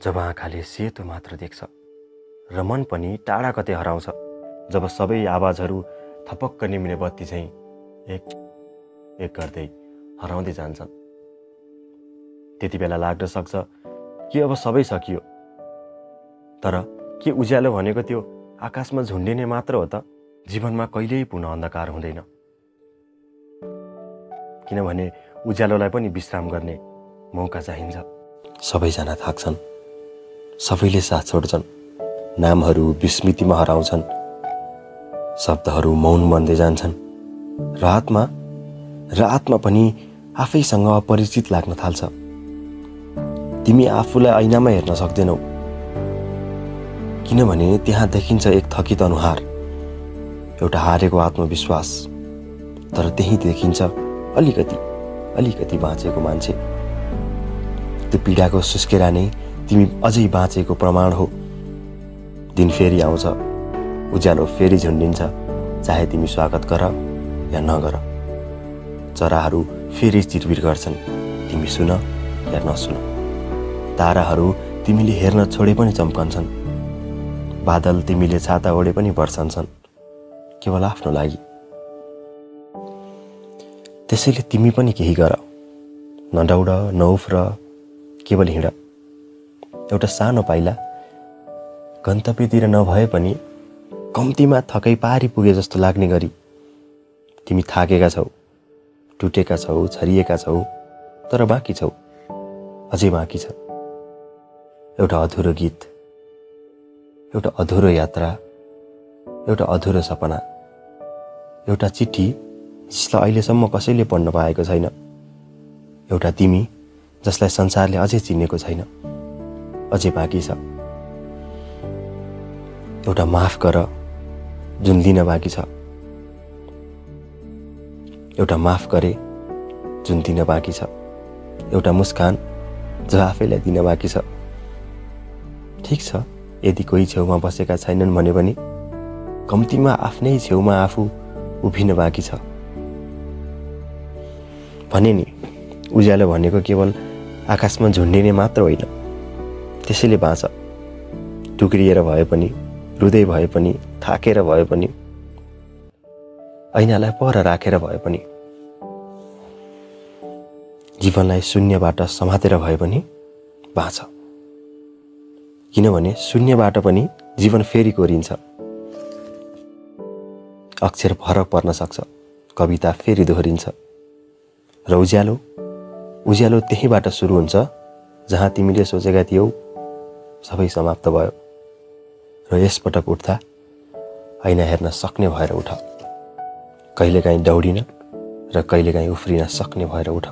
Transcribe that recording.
जब आँखाले सेतो मात्र देख्छ र मन पनि टाढा कतै हराउँछ, जब सबै आवाजहरू थपक्क निम्ने बत्ती झैँ एक एक गर्दै हराउँदै जान्छन्, त्यति बेला लाग्न सक्छ कि अब सबै सकियो। तर के उज्यालो भनेको त्यो आकाशमा झुन्डिने मात्र हो त? जीवनमा कहिल्यै पुनः अन्धकार हुँदैन, किनभने उज्यालोलाई पनि विश्राम गर्ने मौका चाहिन्छ। सबैजना थाक्छन्, सबैले साथ छोड्छन्, नामहरू विस्मृतिमा हराउँछन्, शब्दहरू मौन बन्दै जान्छन् र आत्मा पनि आफैसँग अपरिचित लाग्न थाल्छ। तिमी आफूलाई ऐनामा हेर्न सक्दैनौ, किनभने त्यहाँ देखिन्छ एक थकित अनुहार, एउटा हारेको आत्मविश्वास, तर त्यही देखिन्छ अलिकति बाँचेको मान्छे। त्यो पीडाको सुस्केरा नै तिमी अझै बाँचेको प्रमाण हो। दिन फेरि आउँछ, उज्यालो फेरि झुन्डिन्छ, चाहे तिमी स्वागत गर या नगर। चराहरू फेरि चिरबिर गर्छन्, तिमी सुन या नसुन। ताराहरू तिमीले हेर्न छोडे पनि चम्कन्छन्, बादल तिमीले छाता ओढे पनि बर्सन्छन्, केवल आफ्नो लागि। त्यसैले तिमी पनि केही गर, नदौड नउफ्र, केवल हिँड। एउटा सानो पाइला गन्तव्यतिर नभए पनि कम्तीमा थकै पारी पुगे जस्तो लाग्ने गरी। तिमी थाकेका छौ, टुटेका छौ, छरिएका छौ, तर बाँकी छौ, अझै बाँकी छ। एउटा अधुरो गीत, एउटा अधुरो यात्रा, एउटा अधुरो सपना, एउटा चिठी जसलाई अहिलेसम्म कसैले पढ्न पाएको छैन, एउटा तिमी जसलाई संसारले अझै चिनेको छैन, अझै बाँकी छ। एउटा माफ गर जुन दिन बाँकी छ, एउटा माफ गरे जुन दिन बाँकी छ, एउटा मुस्कान जो आफैलाई दिन बाँकी छ। ठिक छ, यदि कोही छेउमा बसेका छैनन् भने पनि कम्तीमा आफ्नै छेउमा आफू उभिन बाँकी छ। भने नि, उज्यालो भनेको केवल आकाशमा झुन्डिने मात्र होइन। त्यसैले बाँच, टुक्रिएर भए पनि, रुँदै भए पनि, थाकेर भए पनि, ऐनालाई पर राखेर भए पनि, जीवनलाई शून्यबाट समातेर भए पनि बाँच। किनभने शून्यबाट पनि जीवन फेरि कोरिन्छ। अक्षर फरक पर्न सक्छ, कविता फेरि दोहोरिन्छ, र उज्यालो त्यहीबाट सुरु हुन्छ जहाँ तिमीले सोचेका थियौ सबै समाप्त भयो। र यसपटक उठ्दा ऐना हेर्न सक्ने भएर उठ, कहिलेकाहीँ दौडिन र कहिलेकाहीँ उफ्रिन सक्ने भएर उठ।